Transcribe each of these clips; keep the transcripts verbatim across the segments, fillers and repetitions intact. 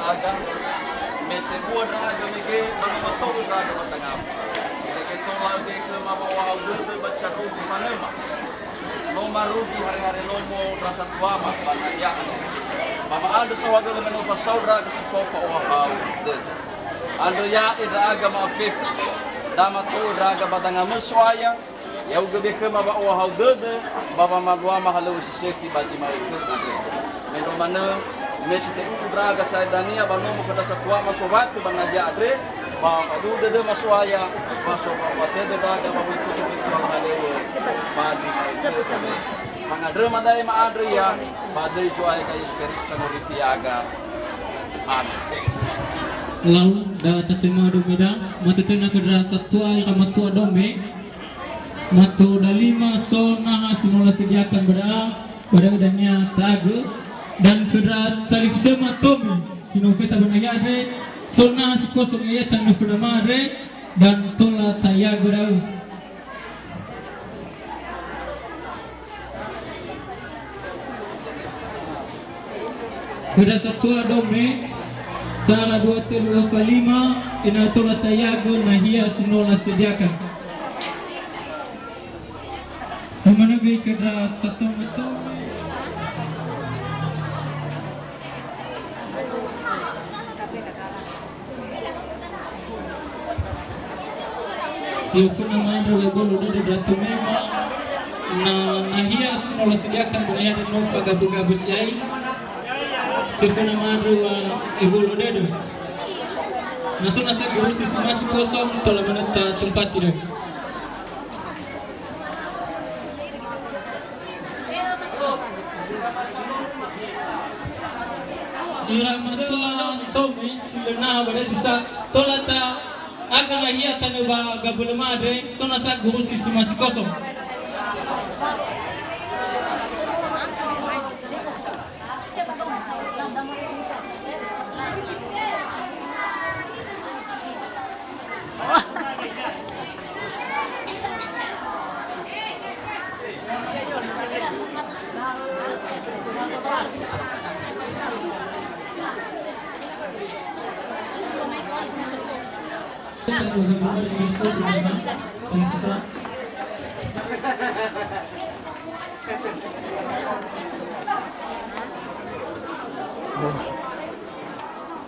Aga, me tebua ndra'aga mege, ba no mato'ö ndra'aga ba dangama. Irege tola öge khöma ba ohahau dödö ba zi sandrugi fanõma. No marugi hare-hare nomo ndra satuama ba nahia andre. Ba ma'andrö saohagölö me no fasao ndra'aga si fao fa'ohahau dödö. Andrö ya'e ndra'aga ma'afefu, da mato'ö ndra'aga ba dangamö So'aya, Ya'ugö be khöma wa'ohahau dödö ba wamaluama halöŵö si sökhi ba zi ma'ökhö andre. Mendrua manö, me si te'u'u ndra'aga sa'ae dania ba nomo khö ndra satuama sowatö ba nahia andre, ba faduhu dödöma So'aya, ba sofa'ofatödö ndra'aga ba wöi tutu-tutu halöŵö ba zi ma'ökhö andre. Fangandröma da'e ma'andrö ia, ba döi Zo'aya ga Yesu Keriso Sangorifi ya'aga. Amen. Lau, da tatema domeda, matötöna khö ndra satua ira matua dome, Mato dalima so naha si no lasediakan ba da'a, ba da'ö dania ta'agö, dan khö ndra talifusöma Tomi si no ufeta ba nahia andre, so naha si kosong ya'ia tanö födama andre, dan tola ta'iagö da'ö. Khö ndra satua dome, sara dua tölu lafa lima, ena'ö tola ta'iagö nahia si no lasediakan. Si manö göi khö ndra satua matua. Si oföna ma'andrö ebolo dödö ndra tomema, na nahia si no lasediakan ba nahia no fagabö-gabö si'ai. Si oföna ma'andrö wa ebolo dödö. Na so nasa gurusi si masih kosong, tola manö tatempati dödö. Ira matua Tomi si lö naha ba da'ö si sa, tola ta'agö nahia tanö ba gabölöma andre, so nasa gurusi si masih kosong.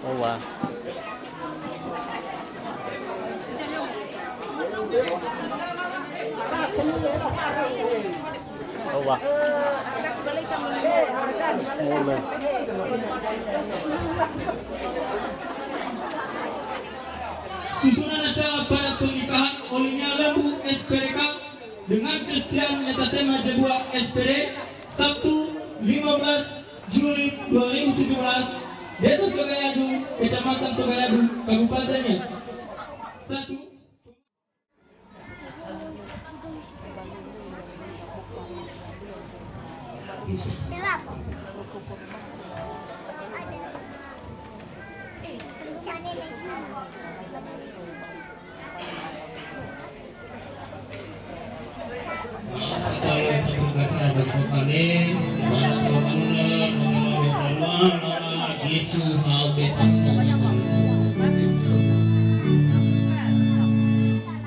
Oh, wow. Oh, wow. Amen. Susunan acara pada pernikahan olehnya Lembu S P D K dengan Christian Metatema Jebua S P D, Sabtu lima belas Juli dua ribu tujuh belas, Desa Sogayadu, Kecamatan Sogayadu, Kabupaten Nias. Satu.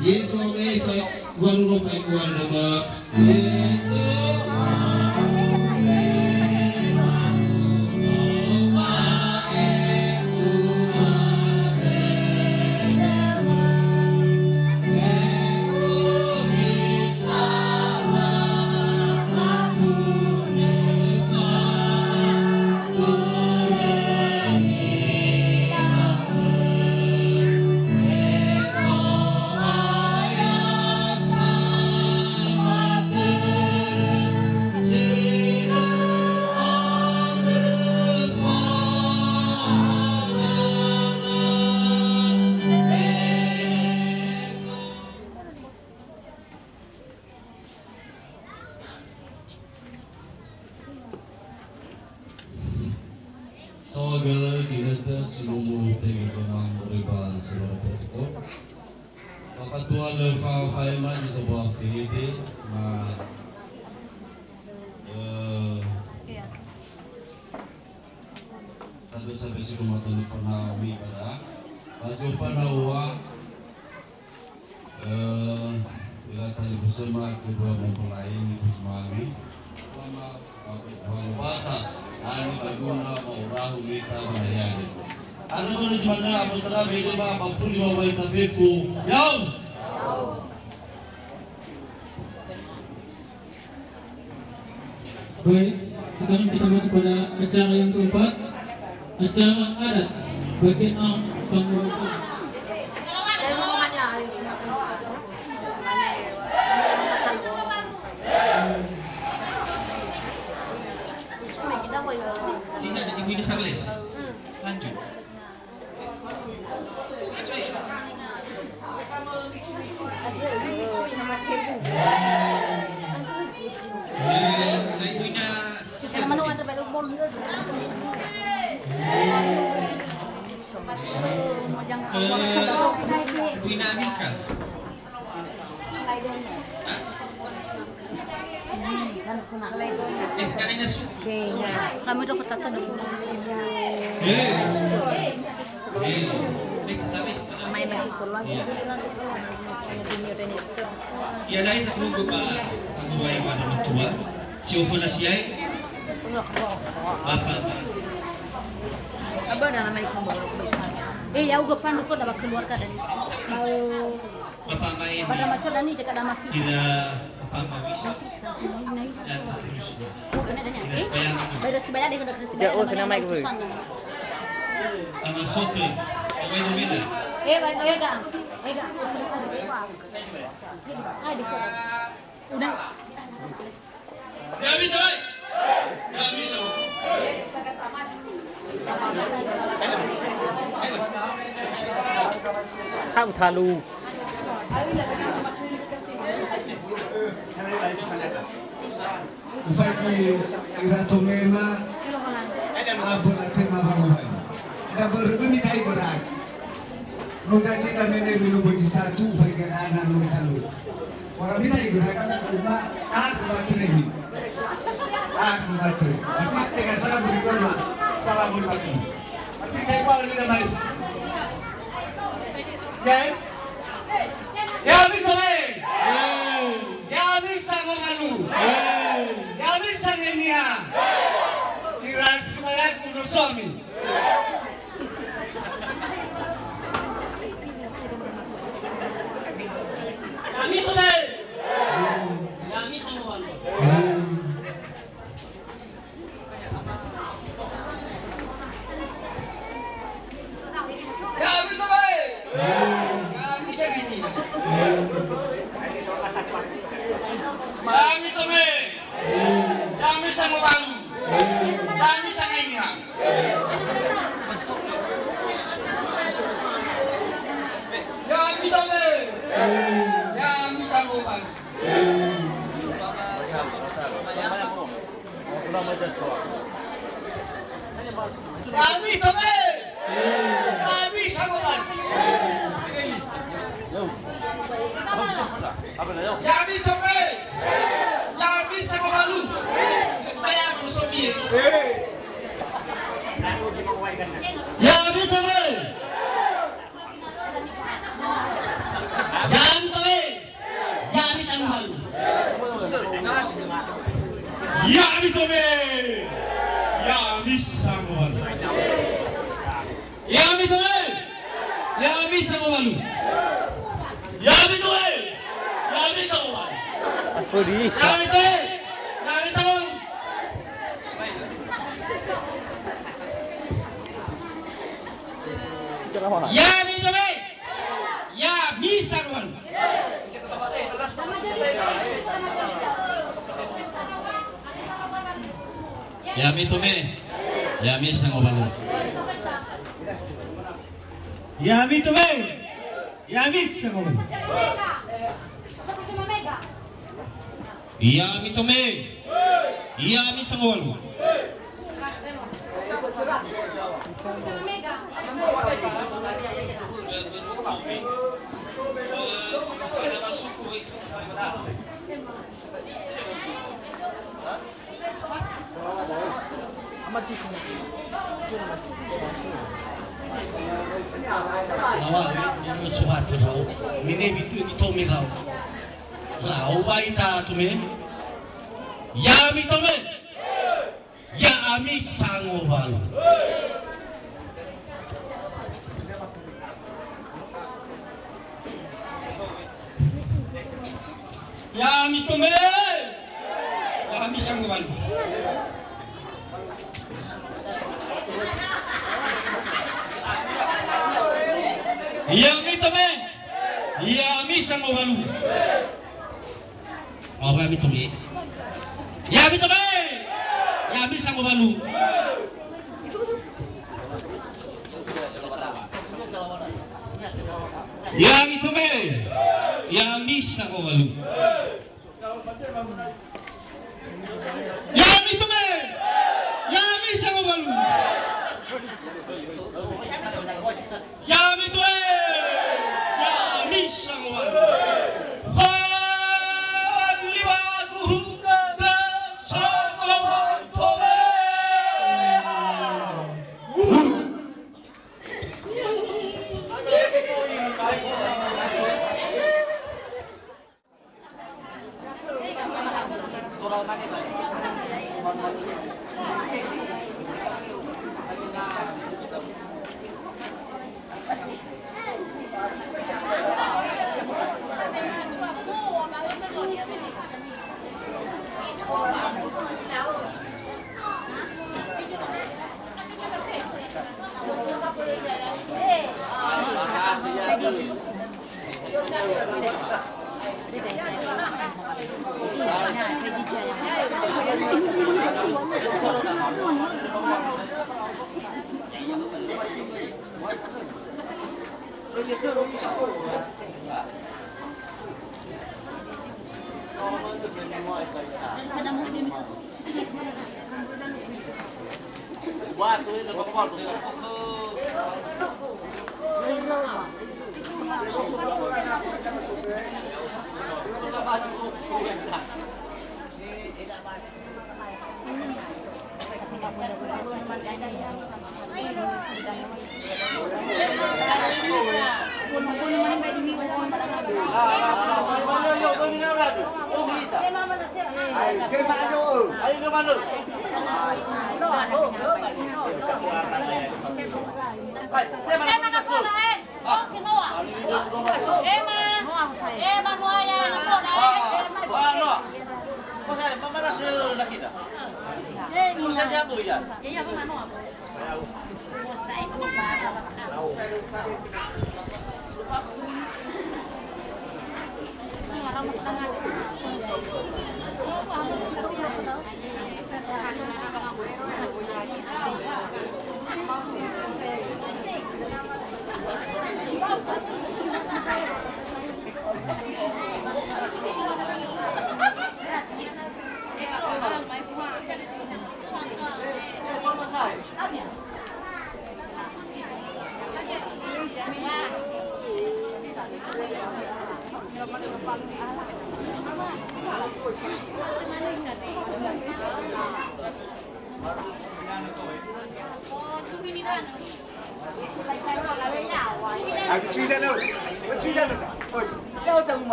Yesu, Yesu, Saohagölö ginötö si no mulu tenga gomang moroi ba seluruh protokol. Ba fatua lö fa-, fa'ema zi sobawa fehede, ma, eh, Sampai siku matolu pernah umi pada. Baju pernah wa, eh, ira tali bersama kedua mempelai ini bersama lagi. Wangobata, ani baguna ma'urahu mita banayade. Anu guna jumana abu tera bede ba bapuli wa waita beku. Yau! Baik, sekarang kita masuk pada acara yang keempat, acara adat bagian am kamu. Ini ada ibu ini Charles. Lanjut. Kami udah kata tuh. Eh. Eh. Main lagi keluar. Iya. Ia lain tunggu Pak Anggora yang ada mertua. Si ofo nasi ai. Apa? Apa dah nama ikan bawa? Eh, ya uga pandu kok dapat keluarga dari. Mau Bapak Maeni. Pada macam ni cakap nama. Ira Bapak Mawisa dan seterusnya. Ira Sebayang. Pada Sebayang dia kena Sebayang. Ya, oh, kena mic dulu. Sama Sote. Apa itu beda? Eh, baik, baik, Kak. Baik, Kak. Hai, di sana. Udah. Ya'ami to'ö! Ya'ami so. Ha'u talu. Ufaigi ira tomena, abö na tema wangowalu. Da börö bömi tai berat. No gaji da mene belu boji satu, ufaigi dana no talu. Orang minta ibu mereka cuma aku baterai. Aku baterai. Berarti dengan salah beri nama salah beri baterai. Berarti saya paling minta maaf. Ya, eh? Ya, bisa, eh? Ya, bisa, Romalu. Ya, bisa, Nenia. Iras semangat untuk suami. Ya'ami to'ö! Ya'ami sangowalu. Ya'ami to'ö! Ya'ami sangenia. Ya'ami to'ö! Ya'ami sangowalu. Ya'ami sangenia. Ya'ami to'ö. Ya'ami sangowalu. Ya'ami to'ö. Ya'ami sangowalu. Ya'ami to'ö. Ya'ami sangowalu. Ya'ami to'ö. Ya'ami to'ö. Ya'ami sangowalu. Ya'ami to'ö. Ya'ami sangowalu. Ya'ami to'ö. Ya'ami sangowalu. Ya'ami to'ö. Ya'ami sangowalu. Ya'ami to'ö. Ya'ami sangowalu. Ya'ami to'ö. Ya'ami sangowalu. Ya'ami to'ö. Ya'ami sangowalu. Ya'ami to'ö. Ya'ami sangowalu. Ya'ami to'ö. Ya'ami sangowalu. Lawa, ini suatu rau. Ini itu, itu merau. Lau baita tume. Ya'ami tume. Ya'ami sangowalu. Ya'ami tume. Ya'ami sangowalu. Ya'ami tume. Ya'ami sangowalu. Oh, ya'ami tume. Ya'ami tume. Ya'ami sangowalu. Ya'ami tume. Ya'ami sangowalu. Ya'ami tume. Ya'ami sangowalu. Ya'ami tume. Ya'ami sangowalu. Faliwatuhu da sangowalu tume.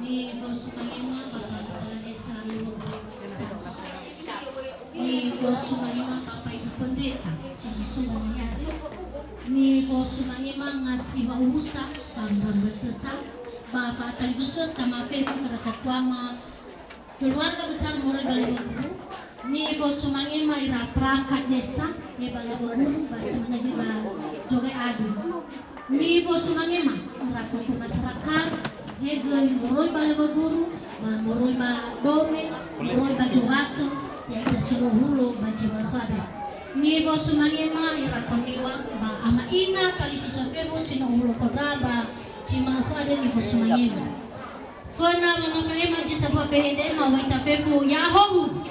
Nifosumange ma Bapak Kepala Desa Lewoguru. Nifosumange ma Bapak Ibu Pendeta, sama-sama ya. Nifosumange ma ngasiwa urusa, panggambatesa, ba fa'atalifusö tama fefu khöra satuama keluarga besar moroi ba Lewoguru. Nifosumange ma ira perangkat desa, he ba Lewoguru, ba si manö ba Jogai Adu. Nifosumange ma ira tokoh masyarakat, he göi moroi ba Lewoguru, ba moroi ba Dome, moroi ba Jowatö, ya'ita si no hulo ba Jimahare. Nifosumange ma ira toniwa, ba ama ina talifusö fefu si no hulo khöndra ba Jimahare nifosumange ma. Föna wamafa'ema zi sambua P N D ma wa'ita fefu, ya'ahowu.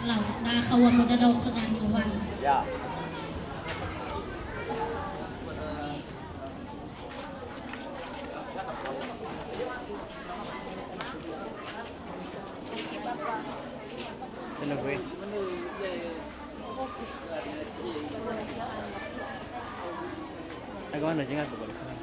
Lau, na kaua modadao khöda ni'owali. Ya. Hello, gue. Agak mana jangan tu boleh sana.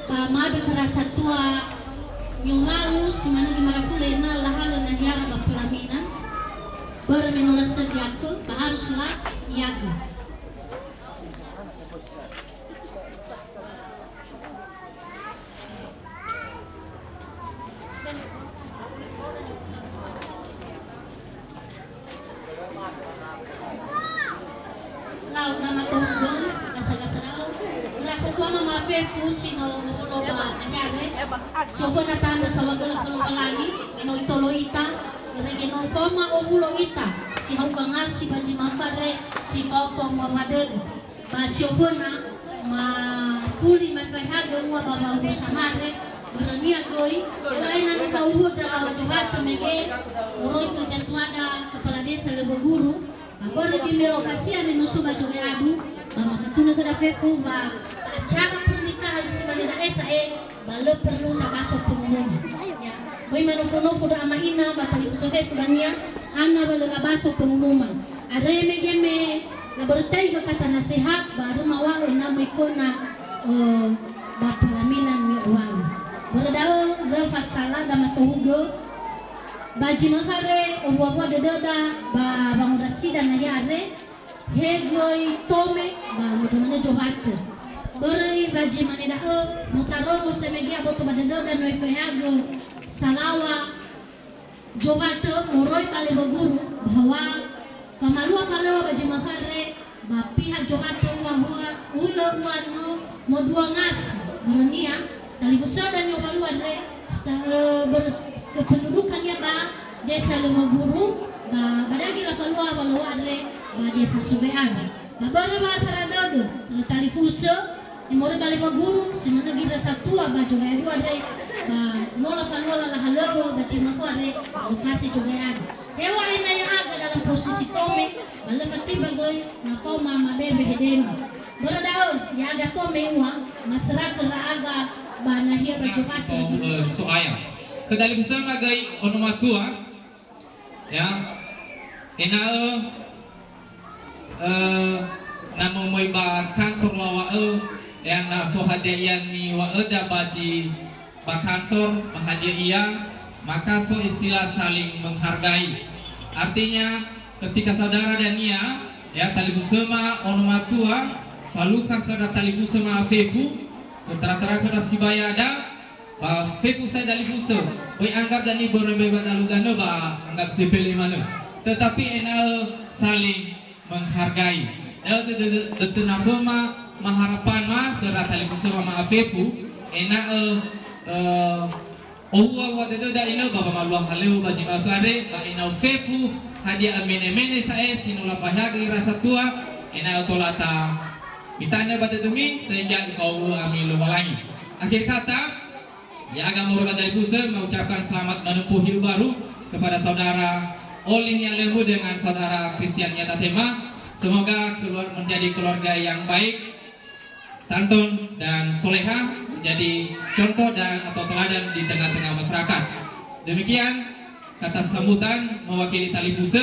Ba mada khöra satua ni'omalu si manö lima rafule ena'ö lahalö na niara ba pelaminan, börö me no lasögi akö, ba harus la iagö. Lau, na matohugö, gasa-gasa da'ö. Ira satua ma fefu si no molo ba Anyare. Soföna tandra saohagölö khö Lowalangi, me no itolo ita, irege no faoma owulo ita, si hauga ngasi ba Jimahare, si fao faoma wadödö. Ba sioföna, ma fuli ma fahagö ua ba wa'urusa mare, börönia göi, ewae na no fa'uhuo zalawa Jowatö mege, moroi khö zatuada Kepala Desa Lewoguru, ba börö gemerokasi are no so ba Jogai Adu, ba mafatunö khöda fefu wa acara pernikahan si mane da'e sa'ae, ba lö perlu tabaso pengumuman. Ya, möi manofo-nofo ndra ama ina ba talifusö fefu dania, hana wa lö labaso pengumuman. Are mege me labörötaigö kata nasehat, ba arö mawa'ö na möi föna, ö, ba pelaminan ni'owali. Börö da'ö, lö fasala da matohugö, ba Jimahare, owua-wua dödöda, ba wangondrasida na ya'are, he göi Tome, ba motö manö Jowatö. Börö i ba zi mane da'ö, no tarongo semege aboto ba dödöda no ifehagö salawa Jowatö moroi ba Lewoguru, bahwa famalua falöŵa ba Jimahare, ba pihak Jowatö ua-, ua-, ulö ua no modua ngasi, börönia, talifusöda ni'owalua andre, sta-, ö, börö kependudukannia ba Desa Lewoguru, ba, ba dagi lafalua falöŵa andre ba Desa Sobe'aga. Ba börö wa asara dödö, lö talifusö, me moroi ba Lewoguru, si manö göi ira satua ba Jogai Adu andre, ba no lafalua lala halöŵö ba Jimahare, lokasi Jogai Adu. Heŵa'ae na ya'aga dalam posisi Tome, ba lö fatiba göi, na faoma mabewe hedema. Börö da'ö, ya'aga Tome ua, Masyarakat ndra'aga ba nahia ba Jumati. Nah, eh, So'aya. Khö dalifusöma göi ono matua, ya, ena'ö, eh, na möi ba kantor lawa'ö, ya, na so hadia ia niŵa'öda ba zi ba kantor, ba hadia ia, maka so istilah saling menghargai. Artinya, ketika saudara dania, ya, talifusöma ono matua, falukha khö ndra talifusö ma'a fefu, töra-töra khö ndra sibayada, ba fefu sa'ae dalifusö, böi anggap dania börö mbei ba dalu danö ba anggap sepele manö. Tetapi ena'ö saling menghargai. Da'ö dö-, dö-, dö-, dötönaföma maharapanma khö ndra talifusöma ma'a fefu, ena'ö, eh, ohua-hua dödöda inö ba wamalua halöŵö ba zi ma'ökhö andre, ba ena'ö fefu hadia ömene-mene sa'ae si no lafaehagö ira satua, ena'ö tola ta mitanö ba dödömi, sehingga ifa'owu'ö ami Lowalangi. Akhir kata, ya'aga moroi ba dalifusö mengucapkan selamat menempuh hidup baru kepada saudara Oli Nialembu dengan saudara Christian Niatatema. Semoga keluar-, menjadi keluarga yang baik, santun, dan soleha, menjadi contoh dan atau teladan di tengah-tengah masyarakat. Demikian kata sambutan mewakili talifusö,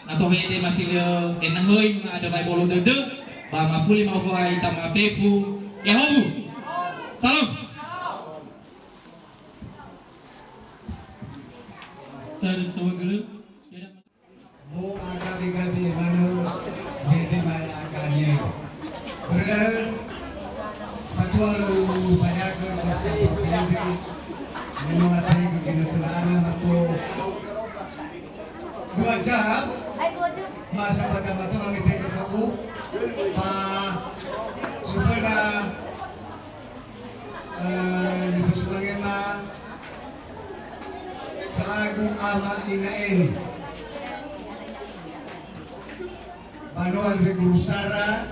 na so hede masih lö enahöi ma'andrö wa'ebolo dödö, ba mafuli ma'ohai tama fefu, ya'ahowu. Salam. Tarös saohagölö. Mo'agabi-gabi manö, bede ma'e aganie. Börö da'ö, fatua lö ufaigö ba sapa bede, me no latehegö ginötö ndra'aga matua dua jam, masa pada matua mitehegö khögu, ba soföna Eh, nifosumange ma fa'agu ama ina eli. Banua lebe guru sara,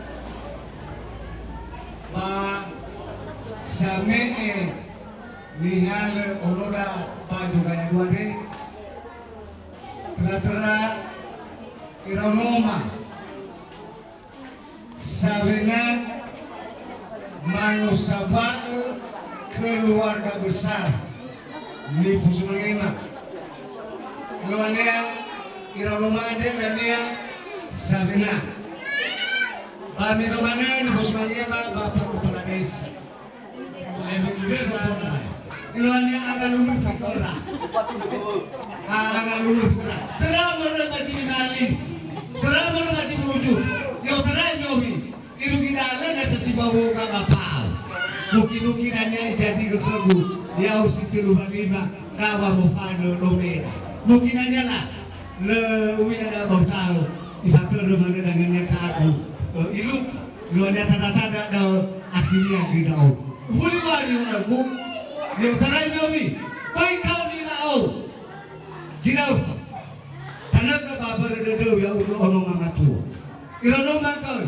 ba same'e nihalö onoda ba Jogaya dua de, töra-töra iraonoma. Sawena manusaba'ö keluarga besar nifosumangema. Loanea ira lomade dania sawena. Ba miromane nifosumangema Bapak Kepala Desa. Iloania aga lulu fitora. Aga lulu fitora. Töra mörö ba zi malis. Töra mörö ba zi buluju. Ya'o töra inomi. Irugi dalö na sesibawo ga bapao. Mugi-mugi dania ijaji khögu. Ya'o si tölu ba lima. Dawa mofanö lomera. Mugi dania la. Lö uwina da bautao. Ifatörö manö dania khögu. Ilu. Luar biasa tanda-tanda da'ö akhirnya gida'o. Ufuli wali wa'agu, ya'o töra inomi, böi kaoni la'o. Gida'o. Tanögö ba börö dödöu ya'ugö ono mamatua. Ira no makon.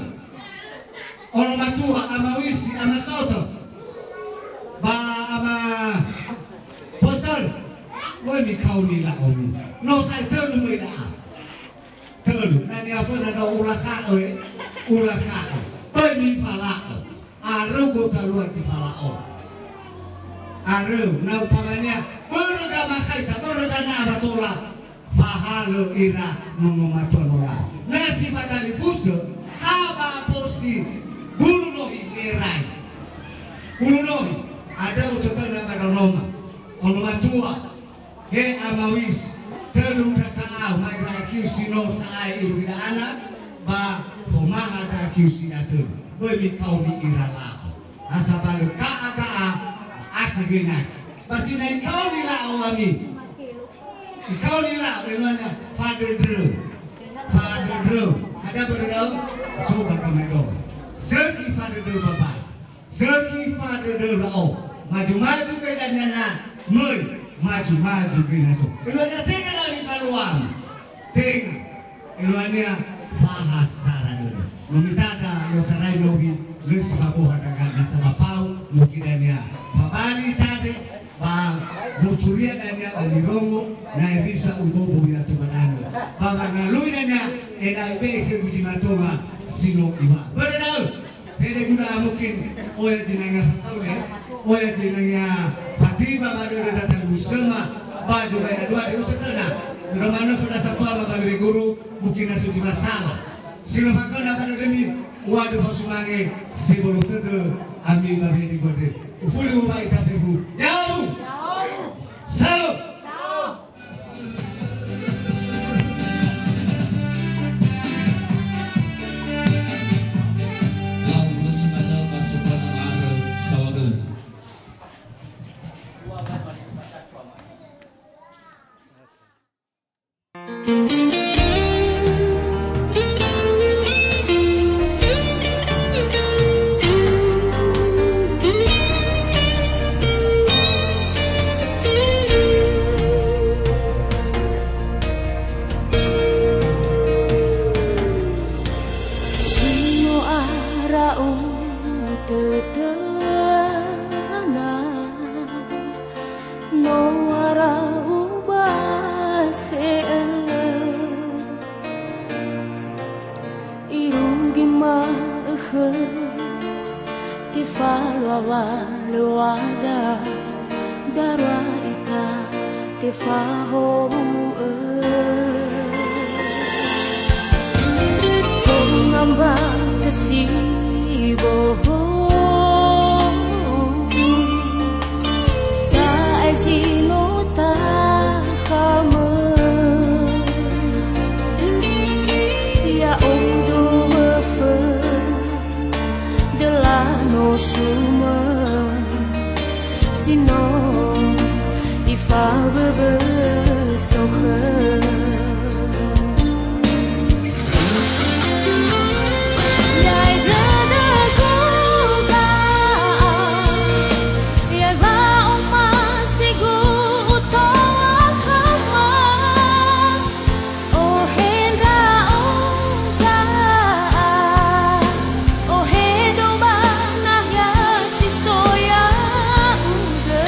Ono matua, ama Wisi, ama Soto. Ba ama Postor. Böi mikaoni la'omi. No sa'ae tölu möi da'a. Tölu, na niaföna da'ö ulakha'ö, e? Ulakha'ö. Böi mifala'ö. Aröu gotalua zi fala'o. Aröu, na umpamania, börö gamakhaita, börö gana'a wa tola, fahalö ira nono matua nola. Na si fatalifusö, ha ba bosi, bulu nohi, erai. Bulu nohi, ada utötö na ba nonoma. Ono matua. He ama Wis, tölu ndrata'a ma'era kiu si no sa'ae irugi da'ana, ba fomaha ndra kiu si da'ö tölu. Böi mikaoni ira la'o. Asabalö ka'a-ka'a, ba akha göi naki. Berarti na ikaoni la'o ami. Ikaoni la'o, memangnya fadödrö. Fadödrö. Ada börö da'ö? So ba gamaedola. Sökhi fadödrö babai. Sökhi fadödrö la'o. Maju-maju göi dania na möi, maju-maju göi na so. Eluania tenga na mifaluam. Tenga. Eluania faha sara dödö. No mitada i'otarai nogi, lö si faboha daga nasa bapao, mugi dania. Fabali tade, ba bocuria dania ba mirongo, na bisa ubobo ya tumanano. Ba wangalui dania, ena'ö be'e khögu zi matoma, si no iwa. Börö da'ö. Fede guna mungkin oya zinanga fasaune, oya zinanga fatima ba dödö data lumusöma, ba juga ya dua di utetena. Romano sudah satu ala ba guru, mungkin na sudah masalah. Sino fakona ba dödömi, waduh fasumange, sebolu tödö, ami ba fede gode. Ufuli ubai ta febu. Yau! Salam! Si no ara utötöna, no ara ubase'ö. Irugi ma'ökhö, tefalua walöwada, darua ita tefahou'ö. Fongamba kesibohou, sa'ae zi no takhamö. Ya'odo wöfö, döla no sumö, si no ifaböbö sokhö. Ya'e dödögu da'a, ya'e wa'omasigu utoa khöma. Ohe ndra'o da'a, ohedo ba nahia si so ya'ugö.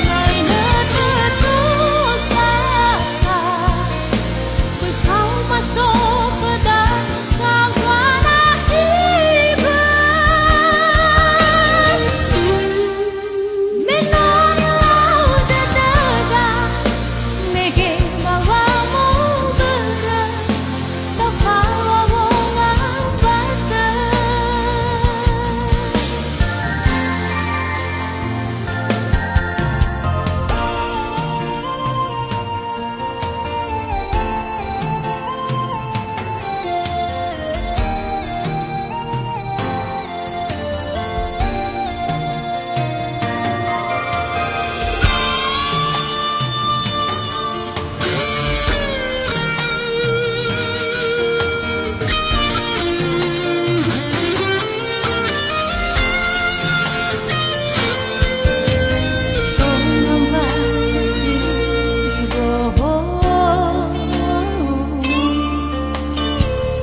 Ngainö tödö sasa, böi faoma so khöda sawuana ibö. Me no lau dödöda, mege ba wamobörö, tafawa wonga batö.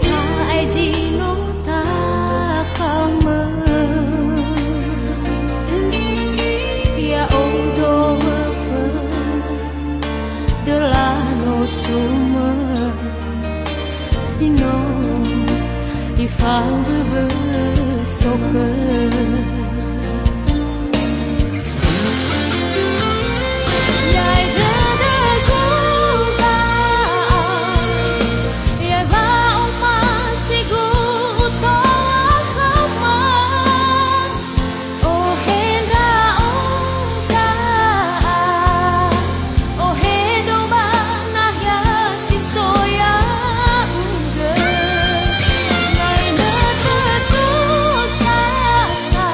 Sa'ae zi no takhamö, ya'odo wöfö, döla no sumö, si no ifaböbö sokhö. Ya'e dödögu da'a, ya'e wa'omasigu utoa khöma. Ohe ndra'o da'a, ohedo ba nahia si so ya'ugö. Ngainö tödö sasa,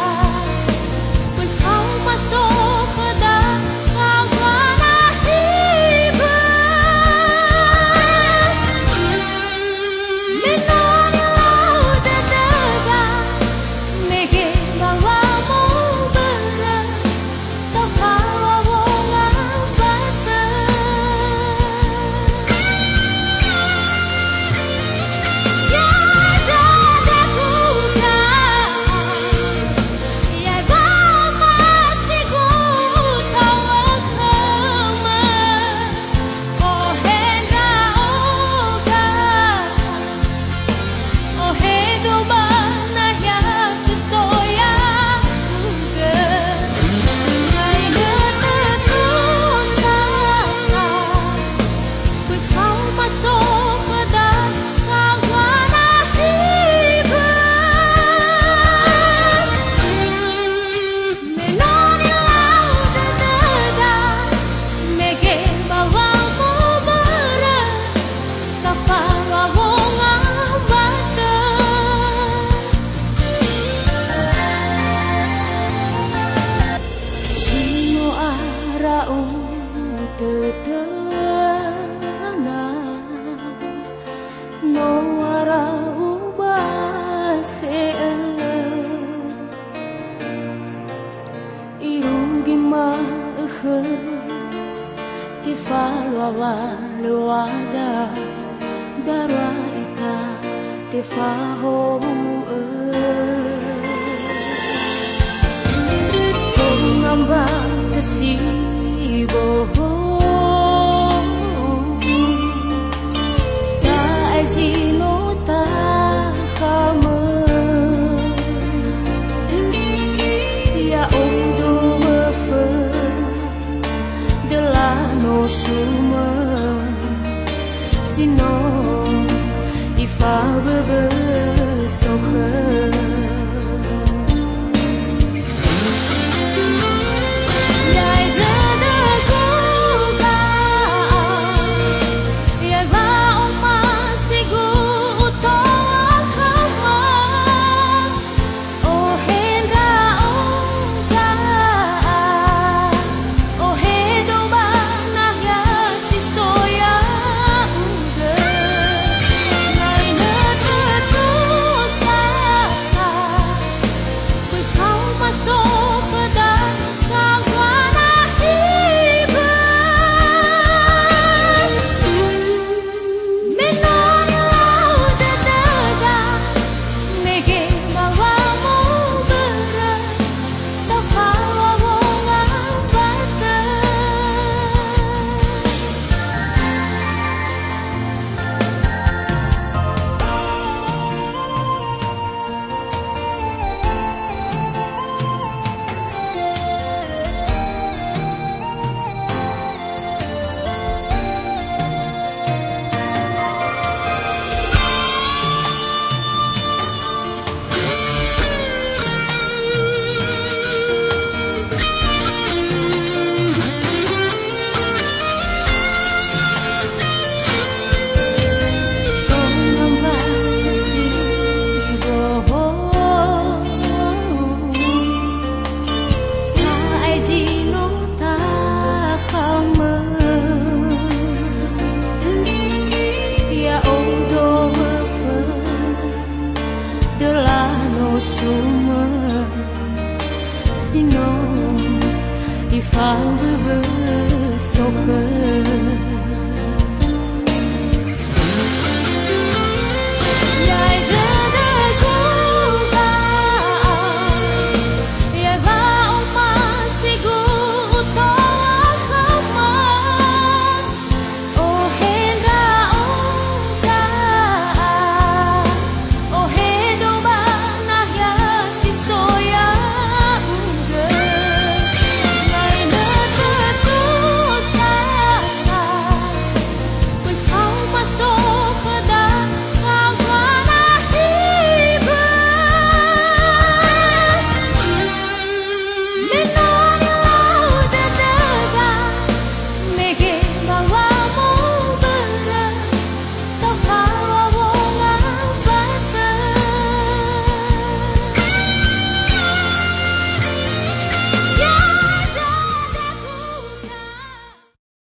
Tefalua-luada, darua ita tefahowu'ö. Fongamba tesiboho, sa'ae zi no tahamö. Ya'odo wöfö, delano sumö, si no ifaböbö sokhö.